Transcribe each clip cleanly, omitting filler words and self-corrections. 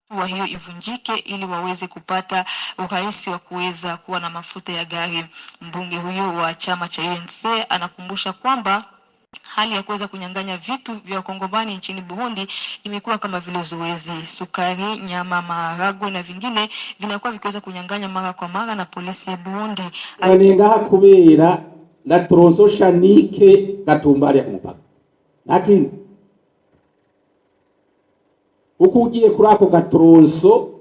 Hatua hiyo ivunjike ili waweze kupata urahisi wa kuweza kuwa na mafuta ya gari. Mbunge huyo wa chama cha UNC anakumbusha kwamba hali ya kuweza kunyang'anya vitu vya wakongomani nchini Burundi imekuwa kama vile zoezi. Sukari, nyama, maharagwe na vingine vinakuwa vikiweza kunyang'anywa mara kwa mara na polisi ya Burundi. Ni ngaha kubera la tronçon Shanike Gatumba hariya ku mupaka, ntakindi. Uko ugiye kuri ako ga tronçon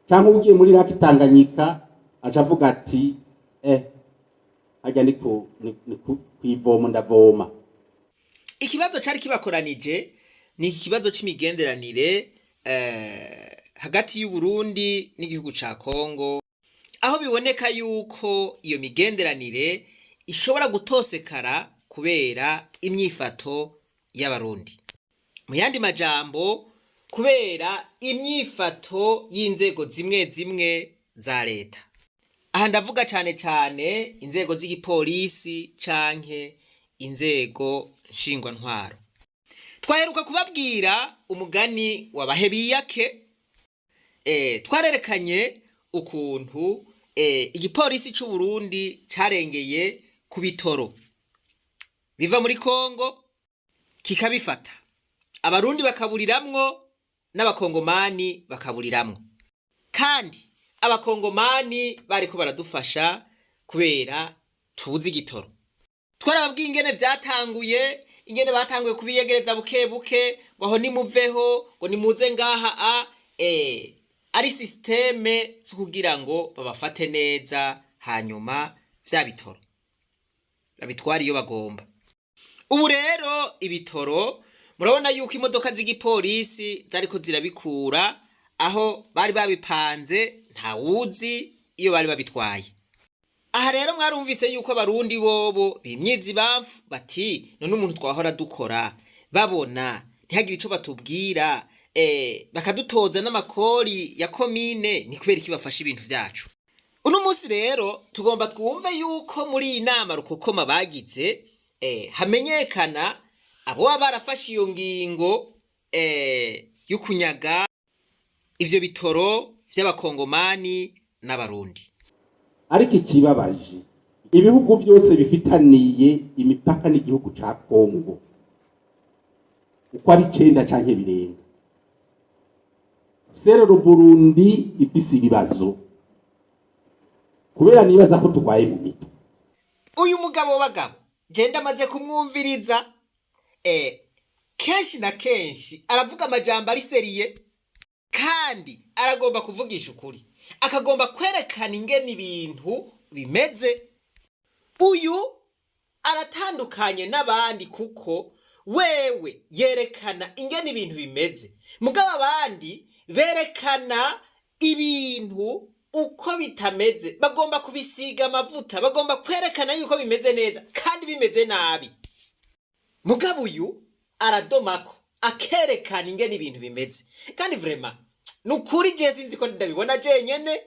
cyangwa ugiye muri lac Tanganyika, aca avuga ati: "Harya ni ku ni kw'ivomo ndavoma." Ikibazo cari kibakoranije ni ikibazo c'imigenderanire hagati y'u Burundi n'igihugu ca Kongo, aho biboneka yuko iyo migenderanire ishobora gutosekara kubera imyifato y'Abarundi, mu yandi majambo kubera imyifato y'inzego zimwe zimwe za leta. Aha ndavuga cane cane inzego z'igipolisi canke inzego nshingwantwaro. Twaheruka kubabwira umugani wa Bahebiyake. Twarerekanye ukuntu igipolisi c'u Burundi carengeye ku bitoro biva muri Kongo kikabifata, Abarundi bakaburiramwo n'Abakongomani bakaburiramwo, kandi Abakongomani bariko baradufasha kubera tuzi igitoro. Twarababwiye ingene vyatanguye, ingene batanguye kubiyegereza buke buke, ngo aho nimuveho, ngo nimuze ngaha a ari système zo kugira ngo babafate neza, hanyuma vya bitoro babitwara iyo bagomba. Ubu rero ibitoro murabona yuko imodoka z'igipolisi zariko zirabikura aho bari babipanze, ntawuzi iyo bari babitwaye. Aha rero mwarumvise yuko Abarundi bobo bimyiza ibamfu, bati: "None umuntu twahora dukora babona ntihagire ico batubwira, bakadutoza n'amakori ya komine, ni kubera iki bafashe ibintu vyacu?" Uno munsi rero tugomba twumve yuko muri iyi nama rukokoma bagize, hamenyekana abo baba barafashe iyo ngingo yo kunyaga ivyo bitoro vy'Abakongomani n'Abarundi. Ariko ikibabaje, ibihugu byose bifitaniye imipaka n'igihugu ca Kongo uko ari 9 canke birenga, seul Burundi ifise ibibazo kubera nibaza ko turwaye mu mitwe. Uyu mugabo bagabo jenda amaze kumwumviriza, kenshi na kenshi aravuga amajambo ari sérieux, kandi aragomba kuvugisha ukuri, akagomba kwerekana ingene ibintu bimeze. Uyu aratandukanye n'abandi kuko wewe yerekana ingene ibintu bimeze, mugabo abandi berekana ibintu uko bitameze, bagomba kubisiga amavuta, bagomba kwerekana yuko bimeze neza kandi bimeze nabi. Mugabo uyu aradomako akerekana ingene ibintu bimeze, kandi vraiment ni ukuri je sinzi ko ndabibona jenyene,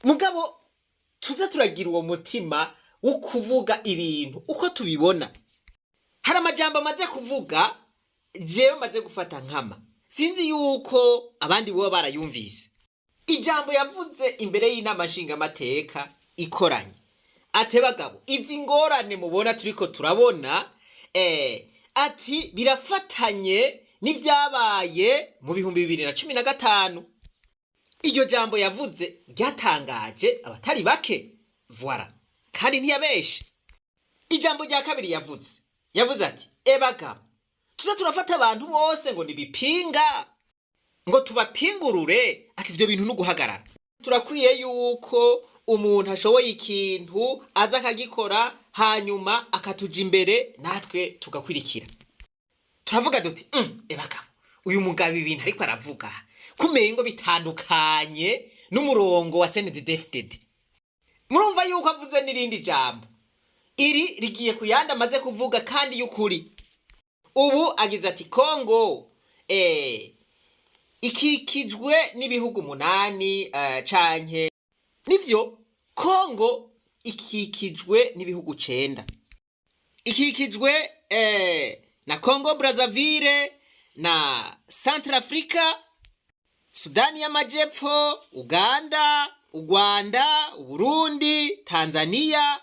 mugabo tuze turagira uwo mutima wo kuvuga ibintu uko tubibona. Hari amajambo amaze kuvuga jewe maze gufata nkama, sinzi yuko abandi boba barayumvise. Ijambo yavuze imbere y'inama nshingamateka ikoranye, ate: "Bagabo, izi ngorane mubona turiko turabona," ati, "birafatanye n'ivyabaye mu 2015." Iryo jambo yavuze ryatangaje abatari bake, voilà, kandi ntiyabeshe. Ijambo rya kabiri yavuze, yavuze ati: "Ebagabo, tuze turafata abantu bose ngo nibipinga, ngo tubapingurure," ati, "ivyo bintu nuguhagarara. Turakwiye yuko umuntu ashoboye ikintu aza akagikora, hanyuma akatuja imbere, natwe tugakwirikira." Turavuga duti: "Ebagabo, uyu mugabo ibintu ariko aravuga kumengo bitandukanye n'umurongo wa CNDD-FDD." Murumva yuko avuze n'irindi jambo, iri rigiye ku yandi amaze kuvuga kandi y'ukuri. Ubu agize ati: "Kongo ikikijwe n'ibihugu 8," canke nivyo, Kongo ikikijwe n'ibihugu 9, ikikijwe na Congo Brazzaville na Centrafrica, Sudani y'Amajepfo, Uganda, Urwanda, Uburundi, Tanzania,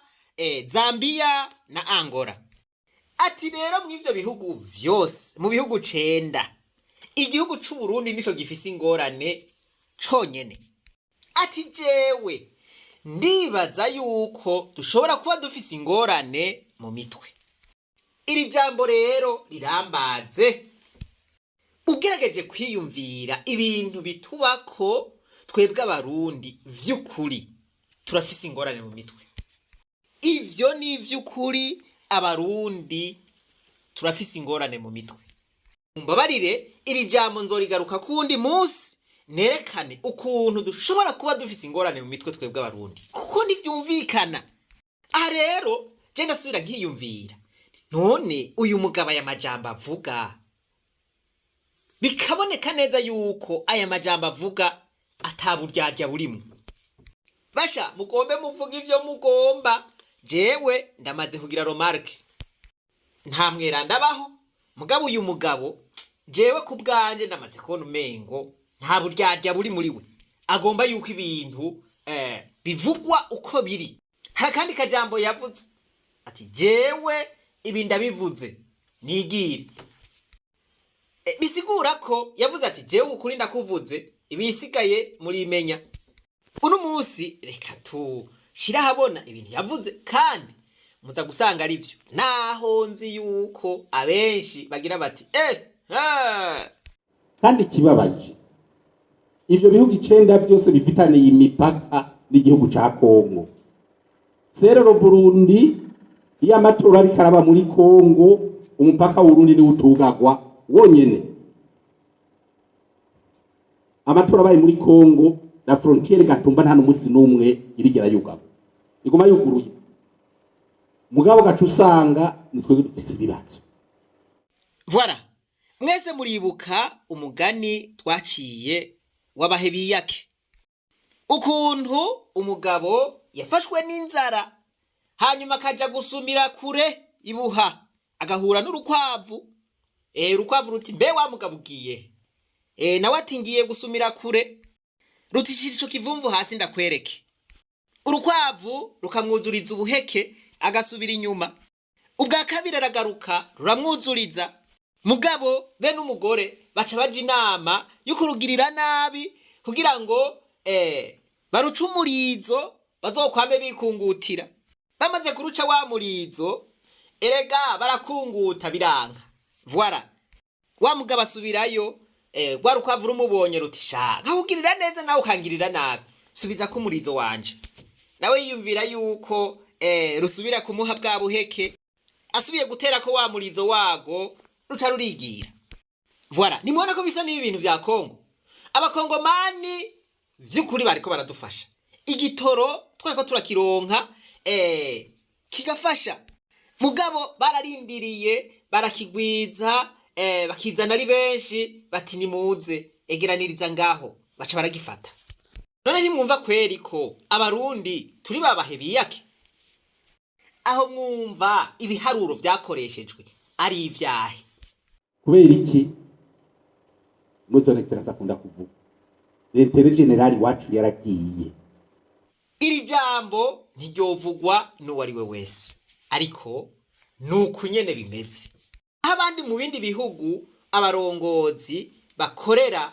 Zambia na Angola. Ati rero mu ivyo bihugu vyose, mu bihugu 9, igihugu c'Uburundi nico gifise ingorane conyene. Ati jewe ndibaza yuko dushobora kuba dufise ingorane mu mitwe. Iri jambo rero rirambaze. Ugerageje kwiyumvira ibintu bitubako twebwe Abarundi, vy'ukuri turafise ingorane mu mitwe. Ivyo ni ivy'ukuri, Abarundi turafise ingorane mu mitwe. Mumbabarire, iri jambo nzorigaruka kuwundi munsi, nerekane ukuntu dushobora kuba dufise ingorane mu mitwe twebwe Abarundi, kuko ntivyumvikana. Aha rero je ndasubira nkiyumvira, none uyu mugabo aya majambo avuga, bikaboneka neza yuko aya majambo avuga ataburyarya burimwo. Basha mugombe muvuga ivyo mugomba, jewe ndamaze kugira remarque, nta mweranda abaho. Mugabo uyu mugabo, jewe ku bwanje ndamaze kubona umengo nta buryarya buri muri we, agomba yuko ibintu bivugwa uko biri. Hari akandi kajambo yavuze ati: "Jewe ibi ndabivuze nigire." Bisigura ko yavuze ati: "Jewe ukuri ndakuvuze, ibisigaye murimenya." Uno munsi reka tushire ahabona ibintu yavuze, kandi muza gusanga ari byo, naho nzi yuko abenshi bagira bati eh. Kandi ikibabaje, ivyo bihugu 9 byose bifitaniye imipaka n'igihugu ca Kongo. Serero Burundi, iyo amatora ariko araba muri Kongo, umupaka w'Urundi niwo utugagwa wonyene. Amatora abaye muri Kongo, la frontière Gatumba nta n'umunsi n'umwe irigera yugagwa, iguma yuguruye. Mugabo gaca usanga ni twebwe dufise ibibazo. Voilà, mwese muribuka umugani twaciye w'abahebiyake, ukuntu umugabo yafashwe n'inzara, hanyuma akaja gusumira kure ibuha, agahura n'urukwavu. Urukwavu ruti: "Mbe wa mugabo, ugiye?" Nawe ati: "Ngiye gusumira kure." Ruti: "Shira ico kivumvu hasi ndakwereke." Urukwavu rukamwuzuriza ubuheke, agasubira inyuma. Ubwa kabiri aragaruka, ruramwuzuriza. Mugabo be n'umugore baca baja inama yo kurugirira nabi kugira ngo baruce umurizo, bazokwame bikungutira. Bamaze kuruca wa murizo, erega barakunguta biranka. Voilà, wa mugabo asubirayo. Rwa rukwavu rumubonye ruti: "Sha, nkakugirira neza nawe ukangirira nabi, subiza ko umurizo wanje." Nawe yiyumvira yuko rusubira kumuha bwa buheke. Asubiye gutera ko wa murizo wago, ruca rurigira. Voilà, nimubona ko bisa n'ibi bintu vya Kongo. Abakongomani vy'ukuri bariko baradufasha, igitoro twariko turakironka, kigafasha. Mugabo bararindiriye, barakigwiza, bakizana ari benshi, bati: "Nimuze, egeraniriza ngaho." Baca baragifata. None ntimwumva kweri ko Abarundi turi babahe biyake? Aho mwumva ibiharuro vyakoreshejwe ari ivyahe? Kubera iki? Muri son excellence akunda kuvuga l'intérêt général iwacu yaragiye. Iri jambo ntiryovugwa n'uwo ari we wese, ariko ni uku nyene bimeze. Aho abandi mu bindi bihugu abarongozi bakorera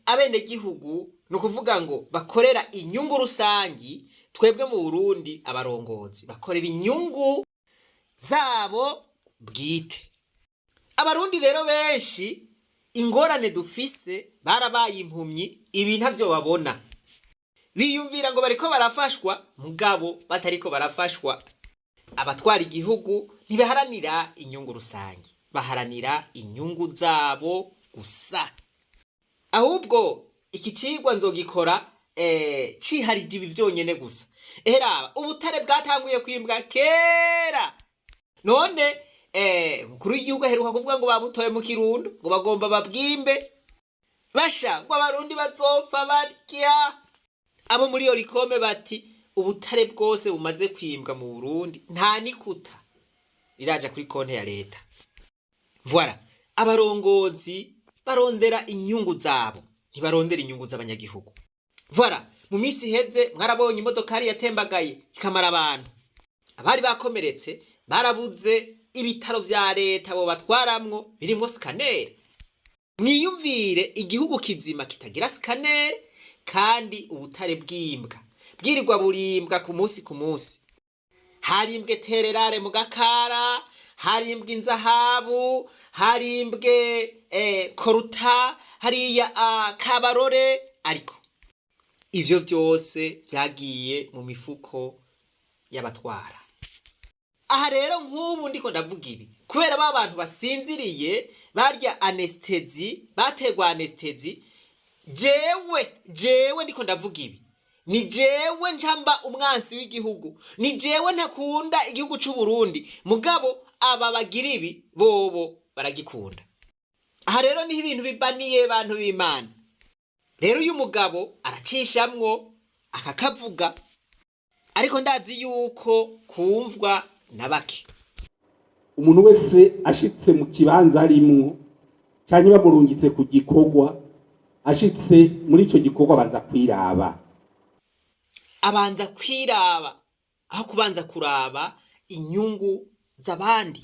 abenegihugu, ni ukuvuga ngo bakorera inyungu rusangi, twebwe mu Burundi abarongozi bakorera inyungu zabo bwite. Abarundi rero benshi ingorane dufise, barabaye impumyi, ibi ntavyo babona. Biyumvira ngo bariko barafashwa, mugabo batariko barafashwa. Abatwara igihugu ntibaharanira inyungu rusange, baharanira inyungu zabo gusa. Ahubwo iki cigwa nzogikora ciharije ibi vyonyene gusa. Eheraba ubutare bwatanguye kwimbwa kera. None umukuru w'igihugu aheruka kuvuga ngo babutoye mu Kirundo, ngo bagomba babwimbe. Basha, ngo Abarundi bazopfa barya. Abo muri Olucome bati ubutare bwose bumaze kwimbwa mu Burundi, nta nikuta riraja kuri konti ya leta. Voilà, abarongozi barondera inyungu zabo. Ntibarondera inyungu z'abanyagihugu. Voilà, mu minsi iheze mwarabonye imodokari yatembagaye ikamara abantu. Abari bakomeretse barabuze ibitaro vya leta bo batwaramwo birimwo scanner. Mwiyumvire igihugu kizima kitagira scanner, kandi ubutare bwimbwa, bwirirwa burimbwa ku munsi ku munsi. Harimbwe terres rares mu Gakara, harimbwe inzahabu, harimbwe coltan hariya Kabarore, ariko ivyo vyose vyagiye mu mifuko y'abatwara. Aha rero, nk'ubu ndiko ndavuga ibi kubera ba bantu basinziriye, barya anesthésie, bategwa anesthésie. Jewe ndiko ndavuga ibi, ni jewe njamba umwansi w'igihugu, ni jewe ntakunda igihugu c'u Burundi, mugabo aba bagira ibi bobo baragikunda. Aha rero niho ibintu bibaniye, bantu b'Imana. Rero uyu mugabo aracishamwo akakavuga, ariko ndazi yuko kumvwa na bake. Umuntu wese ashitse mu kibanza arimwo canke bamurungitse ku gikorwa, ashitse muri ico gikorwa abanza kwiraba. Abanza kwiraba aho kubanza kuraba inyungu z'abandi.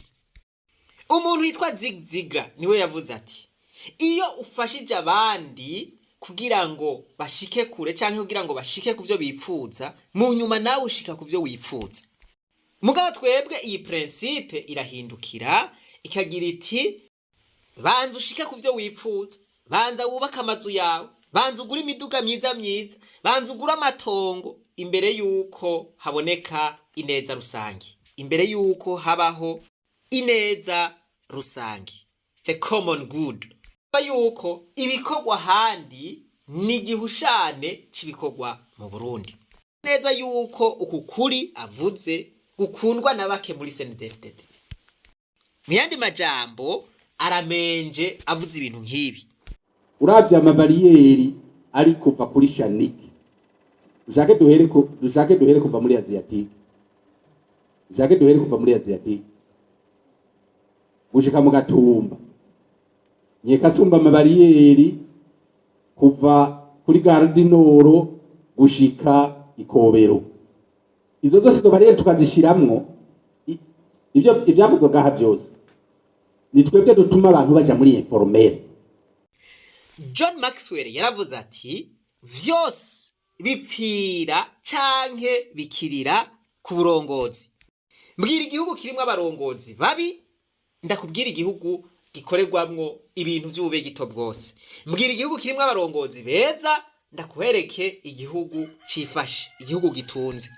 Umuntu witwa Zig Ziglar niwe yavuze ati: "Iyo ufashije abandi kugira ngo bashike kure canke kugira ngo bashike ku vyo bipfuza, mu nyuma nawe ushika ku vyo wipfuza." Mugabo twebwe iyi principe irahindukira ikagira iti: "Banza ushike ku vyo wipfuza, banza wubake amazu yawe, banza ugure imiduga myiza myiza, banza ugure amatongo imbere yuko haboneka ineza rusange, imbere yuko habaho ineza rusange, the common good." Yuko ibikorwa ahandi ni igihushane c'ibikorwa mu Burundi. Neza yuko uku kuri avuze gukundwa na bake muri CNDD-FDD. Mu yandi majambo, aramenje avuze ibintu nk'ibi. Uravye amabariyeri ari kuva kuri Shanike, dushake duhere kuva muri Asiatique, dushake duhere kuva muri Asiatique gushika mu Gatumba, nyekasumba amabariyeri kuva kuri Gare du Nord gushika Ikobero. Izo zose, izo bariyeri tukazishiramwo, ivyo ivyavuzwe ngaha vyose ni twebwe dutuma abantu baja muri informel. John Maxwell yaravuze ati: "Vyose bipfira canke bikirira ku burongozi. Mbwira igihugu kirimwo abarongozi babi, ndakubwira igihugu gikorerwamwo ibintu vy'ububegito bwose. Mbwira igihugu kirimwo abarongozi beza, ndakuhereke igihugu cifashe, igihugu gitunze."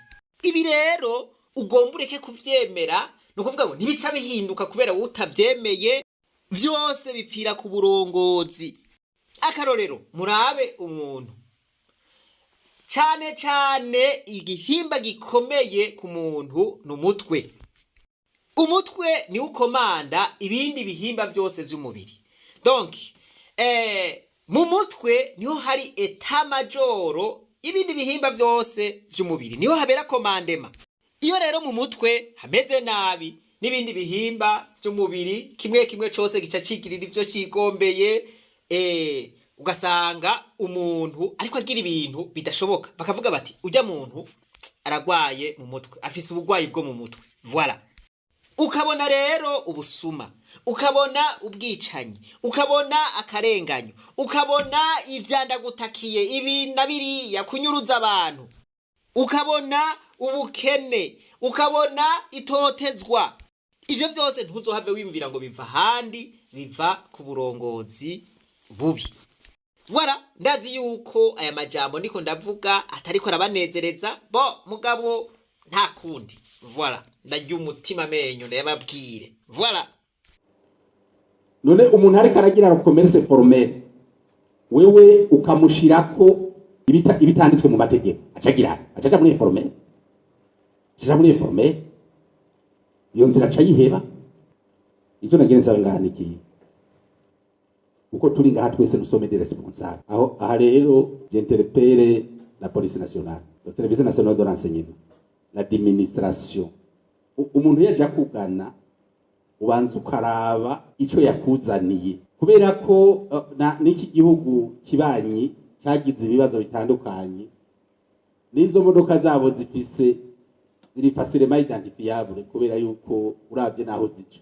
Ibi rero ugomba ureke kuvyemera, ni ukuvuga ngo ntibica bihinduka kubera wowe utavyemeye. Vyose bipfira ku burongozi. Akarorero, murabe umuntu, cane cane igihimba gikomeye ku muntu ni umutwe. Umutwe niwo ukomanda ibindi bihimba vyose vy'umubiri. Donc mu mutwe niho hari état-major ibindi bihimba vyose vy'umubiri, niho habera commandement. Iyo rero mu mutwe hameze nabi, n'ibindi bihimba vy'umubiri kimwe kimwe cose gica cigirira ivyo cigombeye, ugasanga umuntu ariko agira ibintu bidashoboka, bakavuga bati: "Ujya muntu aragwaye mu mutwe, afise ubugwayi bwo mu mutwe." Voilà, ukabona rero ubusuma, ukabona ubwicanyi, ukabona akarenganyo, ukabona ivyandagutakiye, ibi na biriya, kunyuruza abantu, ukabona ubukene, ukabona itotezwa. Ivyo vyose ntuzohave wiyumvira ngo biva ahandi, biva ku burongozi bubi. Voilà, ndazi yuko aya majambo ndiko ndavuga atariko arabanezereza bo, mugabo nta kundi. Voilà, ndarya umutima amenyo ndayababwire. Voilà. None umuntu ariko aragira commerce formel, wewe ukamushirako ibitanditswe mu mategeko, acagira acaja muri informel, acaja muri informel, iyo nzira aca yiheba. Icyo nagira nsaba ngaha ni ikihe? Uko turi ngaha twese, nous sommes des responsables. Aho aha rero, j'interpelle la police nationale, le service national de renseignement, l'administration. Umuntu yaja kugana, ubanza ukaraba ico yakuzaniye. Kubera ko n'iki gihugu kibanyi cyagize ibibazo bitandukanye, n'izo modoka zabo zifise ziri facilement identifiable, kubera yuko uravye naho zica,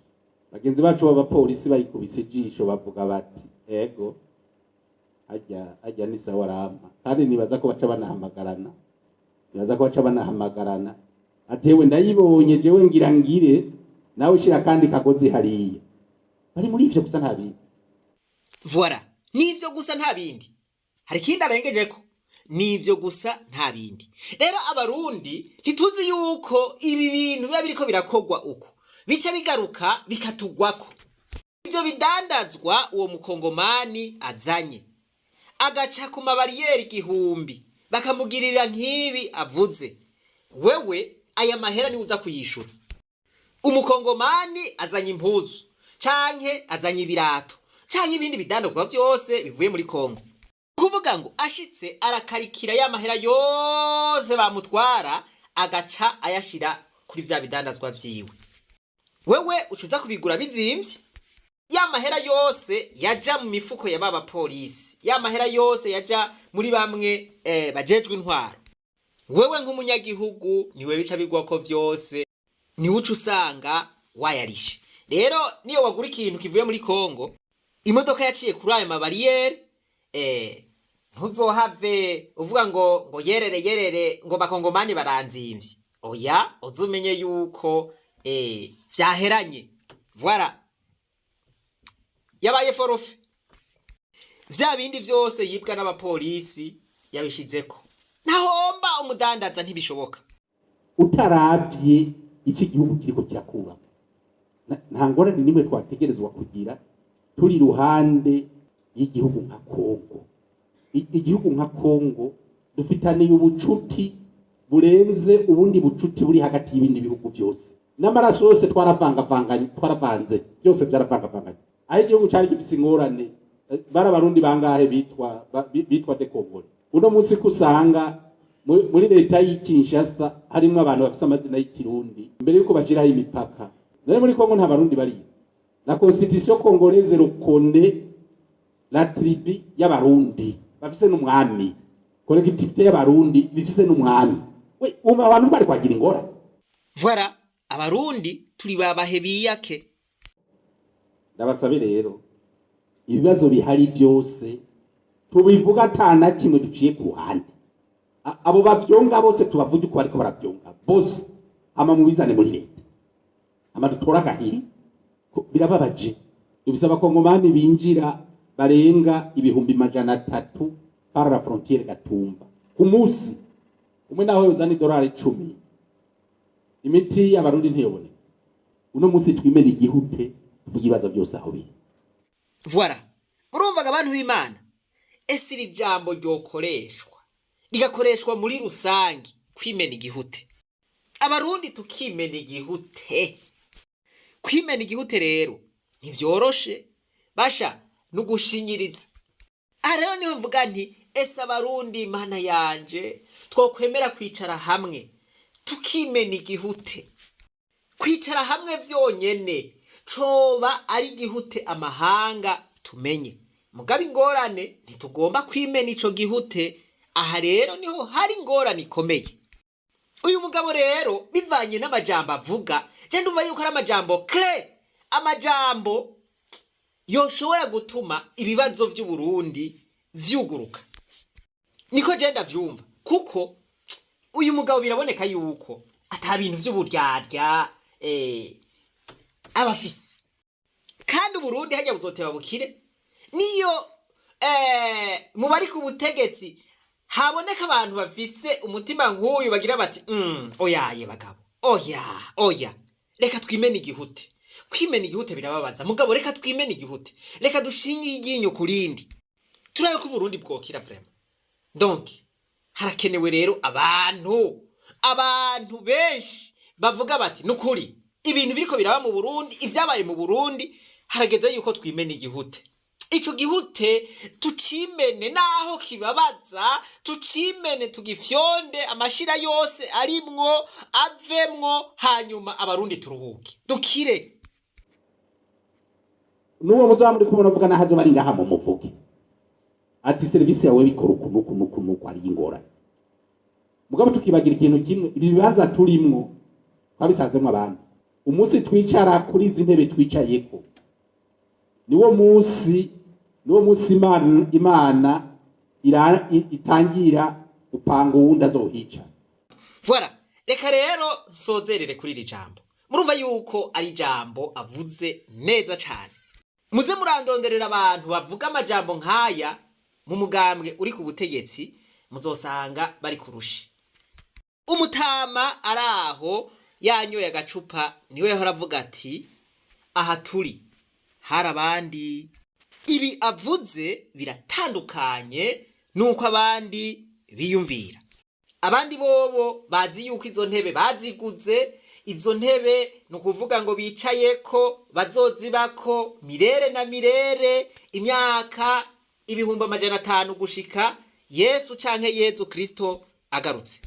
bagenzi bacu b'abapolisi bayikubise ijisho bavuga bati: "Ego, hajya hajya ni sawa rampa." Kandi nibaza ko baca banahamagarana, nibaza ko baca banahamagarana atewe: "Ndayibonye jewe, ngira ngire nawe ushira kandi kagozi hariya." Bari muri ivyo gusa, nta bindi. Voilà, nivyo gusa, nta bindi. Hari ikindi arengejeko? Nivyo gusa, nta bindi. Rero Abarundi ntituzi yuko ibi bintu biba biriko birakogwa uko bica bigaruka bikatugwako. Ivyo bidandazwa uwo mukongomani azanye agaca ku mabariyeri 1000, bakamugirira nk'ibi avuze, wewe aya mahera niwe uza kuyishura. Umukongomani azanye impuzu canke azanye ibirato canke ibindi bidandazwa vyose bivuye muri Kongo, kuvuga ngo ashitse arakarikira ya mahera yose bamutwara, agaca ayashira kuri vya bidandazwa vyiwe. Wewe ucuza kubigura bizimvye. Ya mahera yose yaja mu mifuko ya baba polisi, ya mahera yose yaja muri bamwe bajejwe intwaro, wewe nk'umunyagihugu niwe bica bigwako vyose, niwe uca usanga wayarishe. Rero niyo wagura ikintu kivuye muri Kongo, imodoka yaciye kuri ayo mabariyeri, ntuzohave uvuga ngo yerere yerere, ngo bakongomani baranzimvye. Oya, uzumenye yuko vyaheranye. Voilà, yabaye forfait. Vya bindi vyose yibwa n'abapolisi yabishizeko, ntahomba umudandaza, ntibishoboka. Utaravye iki gihugu kiriko kirakura, nta ngorane nimwe twategerezwa kugira turi iruhande y'igihugu nka Kongo. Igihugu nka Kongo dufitaniye ubucuti burenze ubundi bucuti buri hagati y'ibindi bihugu byose. N'amaraso yose twaravangavanganye, twaravanze, byose byaravangavanganye. Aho igihugu cyari gifise ingorane, bari Abarundi bangahe bitwa bitwa des Congolais? Uno munsi ko usanga muri leta y'i Kinshasa harimwo abantu bafise amazina y'ikirundi mbere yuko bashiraho imipaka. None muri Kongo nta Barundi bariyo? La constitution congolaise reconnaît la tribu y'Abarundi bafise n'umwami, collectivité y'Abarundi bifise n'umwami. We umva, abantu twari kwagira ingorane. Voilà, Abarundi turi babahe biyake. Ndabasabe rero, ibibazo bihari byose tubivuga ata na kimwe duciye ku ruhande. Abo bavyonga bose tubavuge uko bariko baravyonga bose, hama mubizane muri leta, hama dutore agahiri. Birababaje, dufise Abakongomani binjira barenga 300,000 par la frontière Gatumba ku munsi umwe. Naho yozana idolari 10, imiti y'Abarundi ntiyoboneka. Uno munsi twimena igihute, tuvuge ibibazo byose aho biri. Voilà, murumvaga abantu b'Imana. Ese iri jambo ryokoreshwa, rigakoreshwa muri rusange, kwimena igihute, Abarundi tukimena igihute? Kwimena igihute rero ntivyoroshe, basha nugushinyiriza. Aha rero niho mvuga nti: ese Abarundi, Mana yanje, twokwemera kwicara hamwe tukimena igihute? Kwicara hamwe vyonyene coba ari igihute amahanga tumenye. Mugabo ingorane, ntitugomba kwimena ico gihute. Aha rero niho hari ingorane ikomeye. Uyu mugabo rero, bivanye n'amajambo avuga, je ndumva yuko ari amajambo clé, amajambo yoshobora gutuma ibibazo vy'Uburundi vyuguruka. Niko je ndavyumva, kuko uyu mugabo biraboneka yuko ata bintu vy'uburyarya aba afise. Kandi Uburundi hajya buzoteba bukire niyo mu bari ku butegetsi haboneka abantu bafise umutima nk'uyu, bagira bati: "Oyaye bagabo, oya oya, reka twimene igihute." Kwimena igihute birababaza, mugabo reka twimene igihute, reka dushinge iryinyo ku rindi, turabe ko Uburundi bwokira vraiment. Donc harakenewe rero abantu benshi bavuga bati: "Nukuri ibintu biriko biraba mu Burundi, ivyabaye mu Burundi, harageze yuko twimena igihute." Ico gihute tucimene naho kibabaza, tucimene, tugifyonde, amashira yose arimwo avemwo, hanyuma Abarundi turuhuke, dukire. N'uwo muzaba muri kumwe muravuga naho azoba ari ngaha, mumuvuge ati serivisi yawe bikora uku n'uku n'uku n'uku, hari ingorane. Mugabo tukibagira ikintu kimwe: ibi bibanza turimwo twabisanzemwo abandi. Umunsi twicara kuri izi ntebe twicayeko, niwo munsi Imana itangira gupanga uwundi azohica. Voilà, reka rero nsozerere kuri iri jambo. Murumva yuko ari ijambo avuze neza cane. Muze murandonderera abantu bavuga amajambo nk'aya mu mugambwe uri ku butegetsi, muzosanga bari kurushi. Umutama ari aho yanyoye agacupa, niwe yahora avuga ati aha turi hari abandi. Ibi avuze biratandukanye n'uko abandi biyumvira. Abandi bobo bazi yuko izo ntebe baziguze, izo ntebe ni ukuvuga ngo bicayeko bazozibako mirere na mirere, imyaka 500,000 gushika Yesu canke Yezu Kristo agarutse.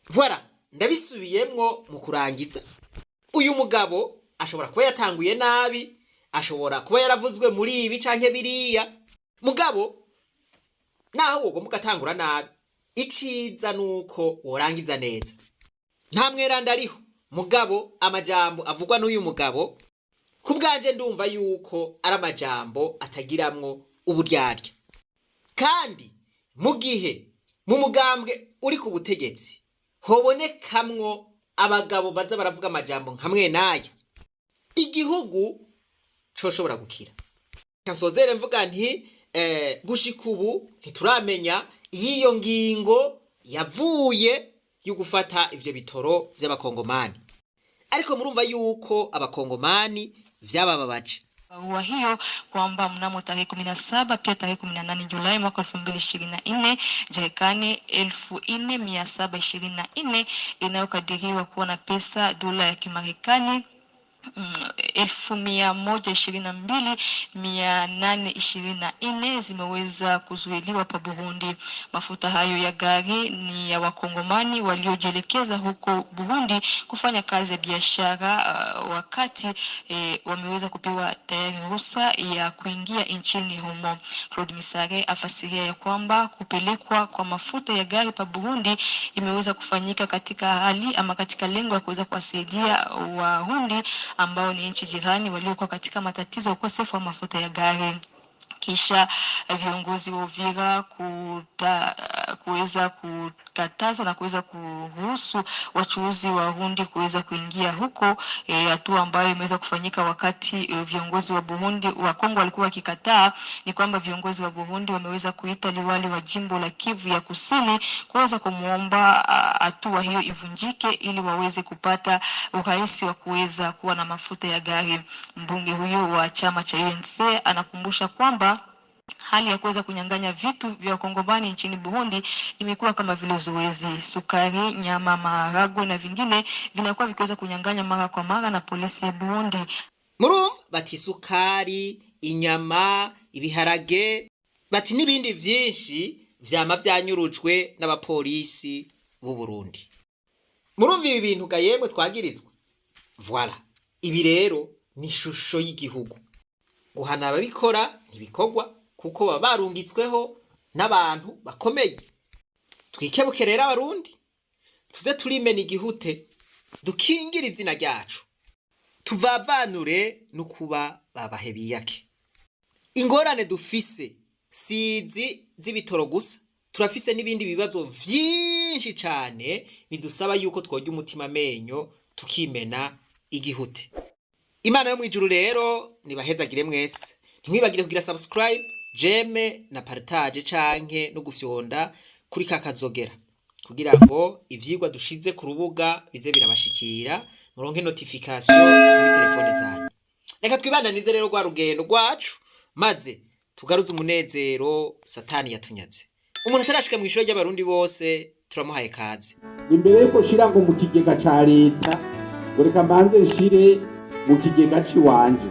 Voilà, ndabisubiyemwo mu kurangiza: uyu mugabo ashobora kuba yatanguye nabi, ashobora kuba yaravuzwe muri ibi canke biriya, mugabo naho wogomba ugatangura nabi, iciza nuko worangiza neza. Nta mweranda ariho, mugabo amajambo avugwa n'uyu mugabo, ku bwanje ndumva yuko ari amajambo atagiramwo uburyarya. Kandi mu gihe mu mugambwe uri ku butegetsi hobonekamwo abagabo baza baravuga amajambo nka mwenaya, igihugu coshobora gukira. Nsozere mvuga nti gushika ubu ntituramenya y'iyo ngingo yavuye yo gufata ivyo bitoro vy'Abakongomani, ariko murumva yuko Abakongomani vyabababaje. Barua hiyo kwamba mnamo tarehe 17 pia tarehe 18 Julai mwaka 2024 jerikani 4724 inayokadiriwa kuwa na pesa dola ya Kimarekani 122,824 zimeweza kuzuiliwa pa Burundi. Mafuta hayo ya gari ni ya Wakongomani waliojielekeza huko Burundi kufanya kazi ya biashara wakati wameweza kupewa tayari ruhusa ya kuingia nchini humo. Claude Misare afasiria ya kwamba kupelekwa kwa mafuta ya gari pa Burundi imeweza kufanyika katika hali ama katika lengo ya kuweza kuwasaidia Warundi ambao ni nchi jirani waliokuwa katika matatizo ya ukosefu wa mafuta ya gari. Kisha viongozi wa Uvira kuweza kukataza na kuweza kuruhusu wachuuzi wa Warundi kuweza kuingia huko, hatua ambayo imeweza kufanyika wakati viongozi wa Burundi wa Kongo walikuwa wakikataa. Ni kwamba viongozi wa Burundi wameweza kuita liwali wa jimbo la Kivu ya Kusini kuweza kumwomba hatua hiyo ivunjike ili waweze kupata urahisi wa kuweza kuwa na mafuta ya gari. Mbunge huyo wa chama cha UNC anakumbusha kwamba hali ya kuweza kunyang'anya vitu vya Wakongomani nchini Burundi imekuwa kama vile zoezi. Sukari, nyama, maharagwe na vingine vinakuwa vikiweza kunyang'anywa mara kwa mara na polisi ya Burundi. Murumva bati isukari, inyama, ibiharage, bati n'ibindi vyinshi vyama vyanyurujwe n'abapolisi b'u Burundi. Murumva ibi bintu ga yemwe twagirizwa. Voilà, ibi rero ni ishusho y'igihugu. Guhana ababikora ntibikorwa kuko baba barungitsweho n'abantu bakomeye. Twikebuke rero Abarundi, tuze turimena igihute, dukingire izina ryacu, tuvavanure no kuba babahe biyake. Ingorane dufise sizi z'ibitoro gusa, turafise n'ibindi bibazo vyinshi cane bidusaba yuko tworya umutima amenyo tukimena igihute. Imana yo mwijuru rero nibahezagire mwese. Ntimwibagire kugira subscribe, j'aime na partage canke no gufyonda kuri kakazogera kugira ngo ivyigwa dushize ku rubuga bize birabashikira, muronke notification muri telefone zanyu. Reka twibandanize rero rwa rugendo rwacu, maze tugaruze umunezero Satani yatunyaze. Umuntu atarashika mu ishuri ry'Abarundi bose turamuhaye kaze. Imbere yuko nshira ngo mu kigega ca leta, ngo reka mbanze nshire mu kigega c'iwanje.